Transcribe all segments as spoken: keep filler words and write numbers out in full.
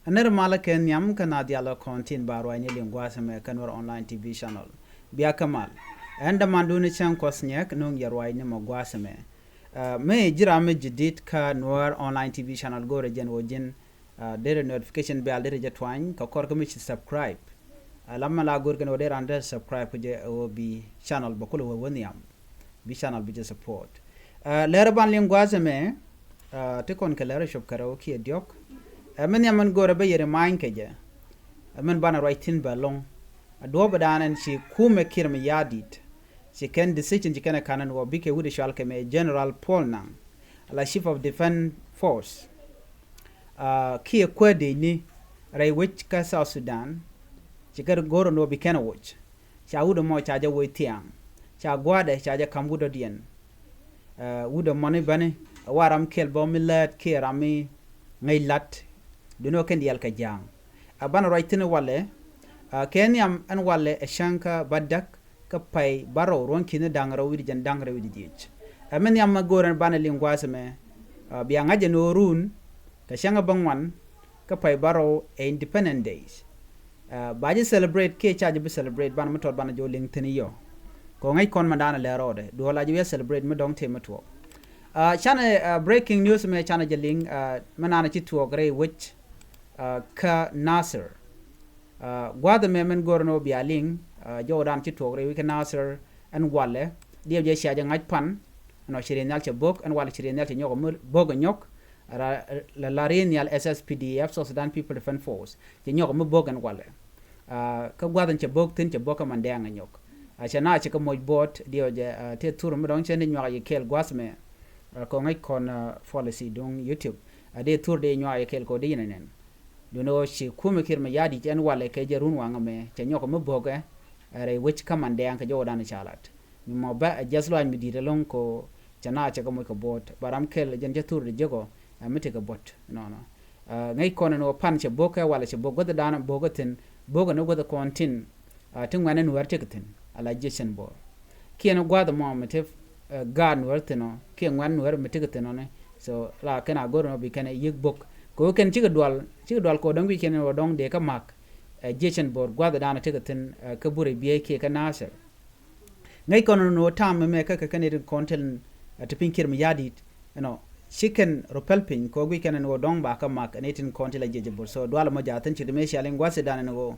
Nɛr malä kɛ nhiam kä na dialɔ kɔn tin ba ruacni liŋ gua̱a̱th ɛmɛ kä Nuɛr Online T V Channel. Bia kä mal. Ɛn dämandun cäŋ Kuɔth Nyɛk nuŋ yɛ ruacni mɔ gua̱a̱th ɛmɛ. Ɛ, mi ji̱ ram mi ji̱ di̱t kä Nuɛr Online T V Channel go̱rɛ jɛn wä ji̱n, ɛ, derɛ notification bell derɛ jɛ tuany kɛ kɔr kä mi ci subscribe. Ɛ, lamma la go̱r kɛn wä derɛ an derɛ subscribe kɛ jɛ wä bi channel bä kulɛ wä wä nhiam. Bi channel bi jɛ support. Ɛ, lɛr ban liŋ gua̱a̱th ɛmɛ, ɛ, ti kɔn kɛ lɛr cop kɛ rɛw kiɛ diɔk. Ɛ, mi nhiam mɛn go̱rɛ bä yɛ remind kɛ jɛ. Ɛ, mɛn banɛ ruac thi̱n bɛ loŋ. Ɛ, duɔ̱ɔ̱p ɛ da̱a̱n ɛn ci kumɛ Kiir Mayardit. Ci kɛn decision ci kɛn ɛ ka̱n ɛn wä bikɛ wut ɛ cual kɛ mɛ General Paul Nang. Ala Chief of Defense Force. Ɛ, kiɛ kuäär dec ni rɛy wec kä South Sudan. Ci kɛ go̱r ɛn wä bi kɛn ɛ woc. Ca wut ɛmɔ ca jɛ woc thiaŋ. Ca gua̱a̱dɛ ca jɛ ka̱m wut dɔ̱diɛn. Ɛ, wut ɛmɔni bäni ɛ wa ram kɛl bä mi läät kiɛ ram mi ŋäc la̱t. Duni ɔ kɛn diaal kɛ ja̱a̱ŋ. Ɛ, banɛ ruac thi̱n walɛ, ɛ, kɛ nhiam ɛn walɛ ɛ cäŋ kä bädäk kä pay bärɔw ruɔ̱n ki̱ni da̱ŋ rɛw wi̱cdɛ jiɛn da̱ŋ rɛw wi̱cdɛ dhieec. Ɛ, mi nhiam mɛ go̱o̱rɛ banɛ liŋ gua̱a̱th ɛmɛ, ɛ, bia ŋa̱c ɛn ɣöö run kɛ cäŋ ɛ bä ŋuan kä pay bärɔw ɛ Independence Day. Ɛ, ba ji̱ celebrate kiɛ ca ji̱ bi celebrate banɛ mi tɔt banɛ jɛ wä liŋ thi̱n yɔ. Kɛ ŋäc kɔn mɛn da̱a̱n ɛ lɛr rɔɔdɛ duɔl a ji̱ wi̱i̱ celebrate mi dɔ̱ŋ tëë mi tuɔɔk. Ɛ, canɛ, ɛ, breaking news mɛ canɛ jɛ liŋ, ɛ, mɛ nanɛ ci tuɔɔk rɛy wec, ɛ, kä Nasir. Ɛ, gua̱a̱th ɛmɛ mɛn go̱r ni wä bia liŋ, ɛ, jɔwdan ci tuɔɔk rɛy wec kä Nasir ɛn walɛ diɛw jɛ cia jɛ ŋa̱c pan. Ɛnɔ ci riɛn nhial cɛ bo̱k ɛn walɛ ci riɛn nhial cɛ nyɔk mi bo̱k ɛ nyɔk. Ra, la, la riɛn nhial S S P D F, South Sudan People Defense Force. Cɛ nyɔk mi bo̱k ɛn walɛ. Ɛ, kä gua̱th ɛn cɛ bo̱k thi̱n cɛ bo̱k kä Mandɛɛŋ ɛ nyɔk. Ɛ, cɛ na cɛ kɛ moc buɔt diɛw jɛ, ɛ, tëë thur mi dɔ̱ŋ cɛ ni nyuak yɛ kɛɛl gua̱th mɛ. Ɛ, kɛ ŋäc kɔn, ɛ, policy duŋ YouTube. Ɛ, dee thur dee nyuak yɛ kɛɛl kɛ wä dee yɛn ɛ nɛn. Duni ɣöö ci kumɛ Kiir Mayardit ɛn walɛ kɛ jɛ run waŋ ɛmɛ cɛ nyɔk mi bo̱kɛ, ɛ, rɛy wec kä Mandɛɛŋ kɛ jɔwdan ca lat. Mi mɔ bä ɛ jiath luac mi di̱i̱t ɛlɔ̱ŋ kɛ ɣöö cɛ na cɛ kɛ moc kɛ buɔt ba ram kɛl jɛn cɛ thur di jekɔ, ɛ, mi tekɛ buɔt nɔnɔ. Ɛ, ŋäc kɔn ɛn ɣöö pan cɛ bo̱kɛ walɛ cɛ bo̱k guäthdan bo̱kɛ thi̱n bo̱kɛ ni guäth kɔn tin, ɛ, ti ŋuɛ̈ni Nuäär tekɛ thi̱n ala jiecän Bor. Kiɛn gua̱a̱th ɛmɔ mi te, ɛ, gaat Nuäär thi̱n ɔ kiɛ ŋuɛ̈ni Nuäär mi tekɛ thi̱n ɔ ni. So la kɛn a go̱r ɛn ɣöö bi kɛn ɛ yiëk bo̱k kɛ ɣöö kɛn cikɛ dual cikɛ dual kɛ ɣöö dɔ̱ŋ wi̱c kɛn ɣöö dɔ̱ŋ dee kä ma̱k, ɛ, jiecän Bor gua̱a̱thdan tekɛ thi̱n, ɛ, kä Burɛ Biey kiɛ kä Nasir. Ŋäc kɔn ni ɣöö tam ɛmɛ kä kɛ kɛn i̱ tin kɔn tin, ɛ, ti piny Kiir Mayardit. Ɛnɔ ci kɛn rɔ päl piny kɛ ɣöö guic kɛn ɛn ɣöö dɔ̱ŋ ba kä mak ɛn i̱ tin kɔn tin la jiecä Bor. So dual ɛmɔ jaathin ci ti mëë cia liŋ gua̱a̱th ɛ dan ɛn ɣöö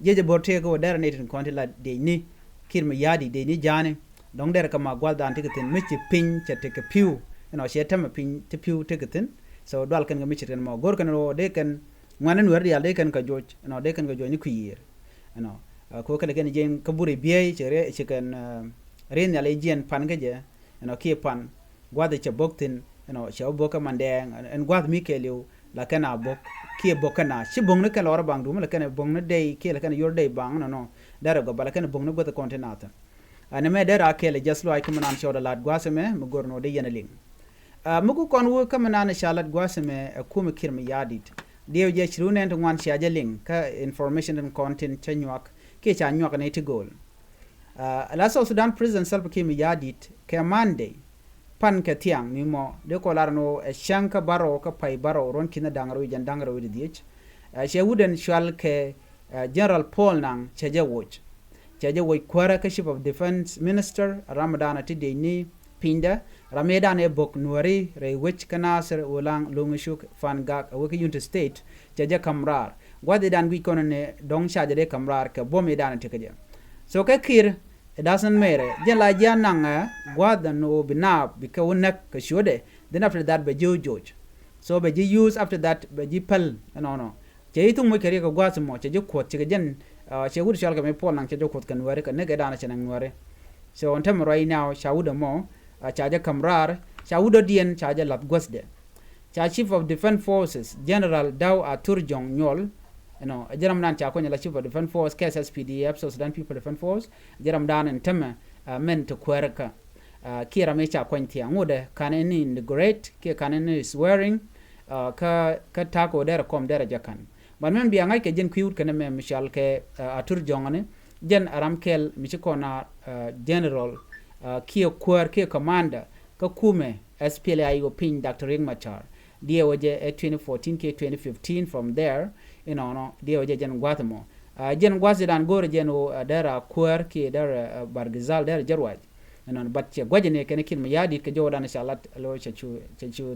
jiecä Bor tëëk ɣöö dɛr ɛn i̱ tin kɔn tin la diec ni Kiir Mayardit diec ni ja̱a̱ni. Dɔ̱ŋ dɛr kɛ mak gua̱a̱th dan tekɛ thi̱n mi ci piny cɛ tekɛ pi̱w. Ɛnɔ ciɛ tämɛ piny ti pi̱w tekɛ thi̱n. So dual kɛn kɛ mi ci ti kɛn mɔ go̱r kɛn ɣöö dee kɛn ŋuɛ̈ni Nuäär diaal dee kɛn kɛ joc ɛnɔ dee kɛn kɛ joc ni kui̱ yiëër. Ɛnɔ, ɛ, kɛ ɣöö kɛn kɛn jiɛn kä Burɛ Biey ci rɛ ci kɛn, ɛ, riɛn nhial i̱ jiɛn pan kä jɛ. Ɛnɔ kiɛ pan gua̱th cɛ bo̱k thi̱n. Ɛnɔ cɛ wä bo̱k kä Mandɛɛŋ ɛn gua̱th mi kɛɛliw la kɛn a bo̱k kiɛ bo̱k kɛn a ci bo̱k ni kɛn lɔɔr baŋ duum la kɛn bo̱k ni dɛy kiɛ la kɛn yor dɛy baŋ nɔnɔ. Dɛr ɛ gɔba la kɛn bo̱k ni guäth kɔn ti nathä. Ɛn ɛmɛ dee raa kɛɛl ɛ jiath luaac kä mi naan cɔɔd ɛ la̱t gua̱a̱th ɛmɛ mi go̱r nɔ dee yɛn ɛ liŋ. Ɛ, mi ku kɔn wee kä mi naan cä la̱t gua̱a̱th ɛmɛ ɛ kumɛ Kiir Mayardit. Diɛw jɛ ci run ɛn ti ŋuan cia jɛ liŋ kä information tin kɔn tin cä nyuak kiɛ ca nyuak ni ti go̱o̱l. Ɛ, la South Sudan President Salva Kiir Mayardit kɛ Monday pan kɛ thiaŋ mi mɔ dee kɔ lar ni wä ɛ cäŋ kä bärɔw kä pay bärɔw ruɔ̱n ki̱n da̱ŋ rɛw jɛn da̱ŋ rɛw di dhiec. Ɛ, cɛ wut ɛn cual kɛ, ɛ, General Paul Nang cɛ jɛ woc. Cɛ jɛ woc kuäärä kä Chief of Defense Minister ram dan a ti dec ni pinydä ram ëë dan ëë bo̱k Nuääri rɛy wec kä Nasir Ulaŋ Luŋ Cuk Fangak a wek kä Unity State cɛ jɛ ka̱m raar. Gua̱th ëë dan guic kɔn ni dɔ̱ŋ ca jɛ dee ka̱m raar kɛ buɔ̱m ëë dan a ti kä jɛ. So kɛ Kiir, it doesn't matter. Jɛn la ji̱ a naŋ ɛ gua̱a̱th ɛn ɣöö bi naap bi kɛ wä näk kɛ ciötdɛ. Then after that bɛ ji̱ wä joc. So bɛ ji̱ use after that bɛ ji̱ päl ɛnɔnɔ. Cɛ ji̱ thuk moc kɛ riɛk kɛ gua̱a̱th mɔ cɛ ji̱ kuɔth cikɛ jɛn, ɛ, cɛ wut cɔal kɛ mi Paul Nang cɛ ji̱ kuɔth kɛ Nuääri kɛ näk ɛ daanɔ cɛ naŋ Nuääri. So ɛn tämɛ right now ca wut ɛmɔ, ɛ, ca jɛ ka̱m raar ca wut dɔ̱diɛn ca jɛ la̱th guäthdɛ. Ca Chief of Defense Forces General Daw Atur Jong Nyuɔl. Ɛnɔ ɛ jɛ ram dan ca kuany la Chief of Defense Force kɛ S S P D F, South Sudan People Defense Force. Ɛ jɛ ram dan ɛn tämɛ, ɛ, mɛn ti kuäärä kä, ɛ, kiɛ ram ëë ca kuany thiaŋ ŋotdɛ ka̱n ɛn ni inaugurate kiɛ ka̱n ɛn ni swearing, ɛ, kä, kä ta̱a̱ kɛ ɣöö derɛ kɔm derɛ jɛ ka̱n. But mɛn bia ŋa̱c kɛ jɛn kui̱ wut kɛn ɛmɛ mi cɔal kɛ, ɛ, Atur Jong ni jɛn ɛ ram kɛl mi ci kɔn a, ɛ, general, ɛ, kiɛ kuäär kiɛ commander kä kumɛ S P L A I O piny Doctor Riek Machar. Diɛ wä jɛ ɛ twenty fourteen kiɛ twenty fifteen, from there inɔnɔ diɛ wä jɛ jɛn gua̱th mɔ. Jɛn gua̱th idan go̱o̱rɛ jɛn wä dɛr a kuäär kiɛ dɛr a Bargazal dɛr a jɛruac. Inɔnɔ, but cɛ gua̱c ni kɛn Kiir Mayardit kɛ jɔwdan ca lat lo cɛ cu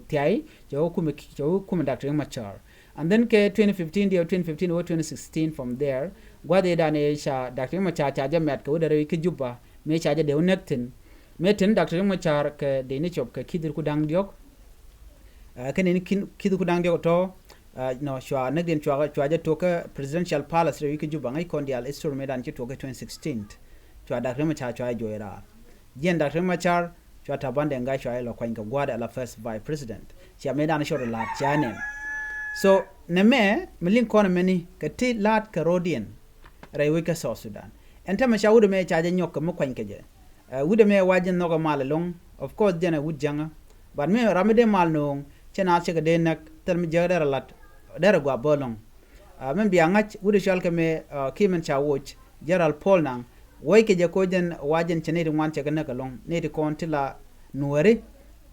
thiay cɛ wä kumi cɛ wä kumi Doctor Riek Machar. And then kɛ twenty fifteen diɛ wä twenty fifteen wä twenty sixteen, from there gua̱th idan ca Doctor Riek Machar ca jɛ mɛt kɛ wä dɛr a wi̱c kä Juba. Mëë ca jɛ dee wä näk thi̱n. Mëë tin Doctor Riek Machar kɛ dee ni cop kɛ ki̱thir ku da̱ŋ diɔ̱k. Kɛn in ki̱n ki̱th ku da̱ŋ diɔk tɔ. Nɔ cua näk diɛn cua cua jɛ tuɔk kä Presidential Palace rɛy wi̱c kä Juba, ŋäc kɔn diaal history mëë dan ci tuɔk kä twenty sixteen. Cua Doctor Riek Machar cua jɛ juɔc raar. Jiɛn Doctor Riek Machar cua Taban Deng Gai cua jɛ lɔ kuany kɛ gua̱a̱th ala first vice president. Cia mëë dan cua rɔ la̱a̱t cia nɛn. So nɛ mɛ mi liŋ kɔn mɛni kɛ ti la̱a̱t kɛ ro̱diɛn rɛy wi̱c kä South Sudan. Ɛn tämɛ ca wut ɛmɛ ca jɛ nyɔk kɛ mi kuany kɛ jɛ. Wut ɛmɛ wa jɛ nhɔk ɛ mal ɛlɔ̱ŋ. Of course jɛn ɛ wut jäŋä. But mi ram mi dee mal no̱o̱ŋ cɛ na cɛ kɛ dee näk thil mi jiäk derɛ lat derɛ guap bä ɛlɔ̱ŋ. Min bia ŋa̱c wut ɛ cɔal kɛ mɛ ki min ca woc General Paul Nang. Woc kɛ jɛ koc jɛn wa jɛn cɛ nɛy ti ŋuan cɛ kɛ näk ɛlɔ̱ŋ, nɛy ti kɔn ti la Nuɛri.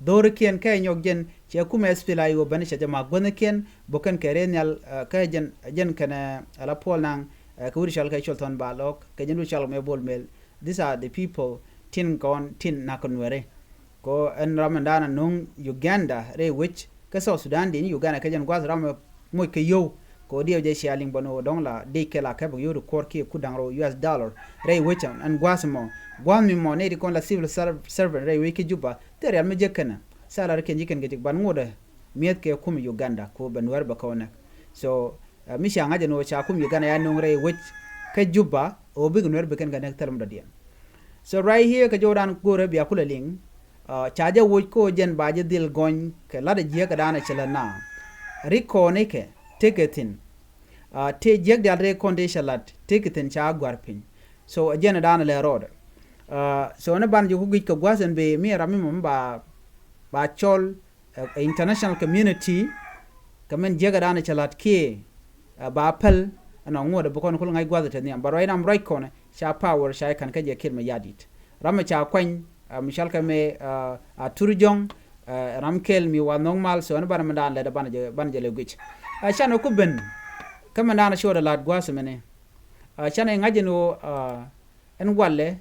Dho̱rikiɛn kɛ nyɔk jɛn cɛ kumɛ SPLA-IO ben cɛ jɛ ma guäthnikiɛn bokɛn kɛ rɛy nhial. Kä jɛn jɛn kɛnɛ ala Paul Nang kɛ wut ɛ cɔal kɛ Col Thɔn Balɔk kɛ jɛn wut ɛ cɔal kɛ mɛ Bol Mel. These are the people tin kɔn tin nak Nuɛri. Kɔ ɛn ram ɛn da̱a̱n a no̱o̱ŋ Uganda rɛy wec kä South Sudan diɛn Uganda kɛ jɛn gua̱th ram ɛ moc kɛ yio̱w. Kɔ diɛw jɛ cia liŋ bä ni ɣöö dɔ̱ŋ la dec kɛ la kɛ bä yio̱w ti kuɔr kiɛ ku da̱ŋ rɛw U S dollar rɛy wec ɛn gua̱th mɔ. Gua̱th mi mɔ nɛy ti kɔn la civil servant rɛy wec kä Juba thil rial mi jek kɛnɛ. Salary kɛn ji̱ kɛn kɛ jek ban ŋotdɛ mi̱eth kɛ kum Uganda kɔ bɛ Nuɛr bɛ kɛ wä näk. So mi cia ŋa̱c ɛn ɣöö ca kum Uganda ya no̱o̱ŋ rɛy wec kä Juba ɣöö bikɛ Nuɛr bikɛn kɛ näk thil mi dɔ̱diɛn. So right here kɛ jɔwdan go̱o̱rɛ bia kulɛ liŋ. Ca jɛ woc ko̱ jɛn ba jɛ dhil gɔny kɛ lat ɛ jiäk kɛ da̱a̱n ɛ cɛ lät na rik kɔn ikɛ tekɛ thi̱n. Tëë jiäk diaal rɛy kɔn tëë cɛ lat tekɛ thi̱n ca gua̱r piny. So ɛ jɛn ɛ da̱a̱n ɛ lɛ rɔɔdɛ. So ni ban jɛ ku guic kɛ gua̱th ɛn bee mi ɛ ram mi mɔ mi ba ba cɔl ɛ international community kɛ mɛn jiäkä da̱a̱n cɛ la̱t kiɛ ba päl. Ɛnɔ ŋuɔ̱t ɛ bi kɔn kul ŋa̱c gua̱th ɛ te nhiam, but right now right kɔn ca power ca i̱ ka̱n kä jɛ Kiir Mayardit. Ram ɛ ca kuany mi cɔal kɛ mɛ a Tur Jɔŋ. Ram kɛl mi wa nhɔk mal, so ɛn banɛ mɛn da̱a̱n lɛt ɛ banɛ jɛ lɛ guic. Ɛ canɛ ku ben kä mɛn da̱a̱n cɛ wä dɛ la̱t gua̱th ɛmɛnɛ. Ɛ canɛ ŋa̱c ɛn ɣöö ɛn walɛ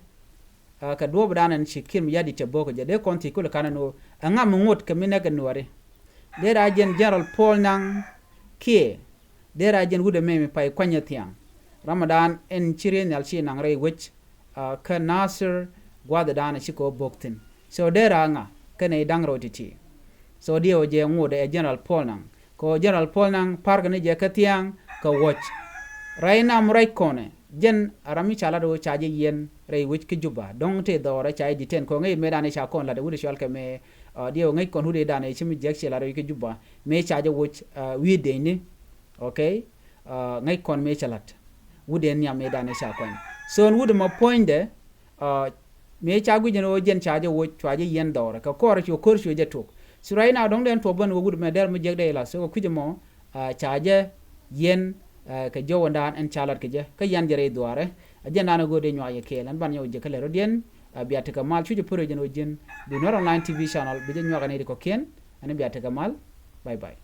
kɛ duɔ̱ɔ̱pdan ɛn ci Kiir Mayardit cɛ bo̱o̱k kɛ jɛ dee kɔn thiec kulɛ ka̱n ɛn ɣöö ɛŋa mi ŋot kɛ mi näk ɛ Nuɛri. Dee ra jɛn General Paul Nang kiɛ dee ra jɛn wut ɛmɛ mi pay kuanyä thiaŋ. Ram ɛdan ɛn ci riey nhial ci naŋ rɛy wec kä Nasir gua̱thdan ɛ ci kɛ wä bo̱o̱k thi̱n. So dee ra ŋa kɛnɛ i̱ da̱ŋ rɛw ti̱ti̱. So diɛw jɛ ŋot ɛ General Paul Nang. Kɛ ɣöö General Paul Nang parkɛ ni jɛ kä thia̱a̱ŋ kɛ wuɔ̱c. Rɛy nam rɛc kɔnɛ jɛn a ram mi ca lat ɣöö ca jɛ yiɛn rɛy wec kä Juba, dɔ̱ŋ tëë dhɔɔrɛ ca jɛ detain kɛ ɣöö ŋäc mëëdan ëë ca kɔn lat ɛ wut ɛ cɔal kɛ mëë. Diɛw ŋäc kɔn wut ëëdan ëë ci mi jiäk ciɛ lat rɛy wec kä Juba mëë ca jɛ woc wi̱i̱ dëëcni. Okay. Ŋäc kɔn mëë cɛ lat wut ëë nhiam mëëdan ëë ca kuany. So ɛn wut ɛmɔ puɔ̱nydɛ mëë ca guic ɛn ɣöö jɛn ca jɛ woc cua jɛ yiɛn dhɔrɛ kɛ kɔrɛ cu ko̱r cu jɛ tok. So right now dɔ̱ŋ dee ɛn tuɔɔk ben ɣöö wut ɛmɛ dɛr mi jiäk dee ila, so kɛ kui̱c ɛmɔ ca jɛ yiɛn kɛ jɔwändan ɛn ca lat kɛ jɛ kä yian jɛ rɛy dhuaarɛ. A jɛndan ɛ go̱o̱r dee nyuak yɛ kɛɛl ɛn ban nyɔk jɛ kä lɛ rɔ̱diɛn. Bia tekɛ mal, cucɛ pär ɛ jɛn ɣöö ji̱n bi Nuer Online T V channel bi jɛ nyuak ɛn iti kɔ̱kiɛn. Ɛn bia tekɛ mal. Bye bye.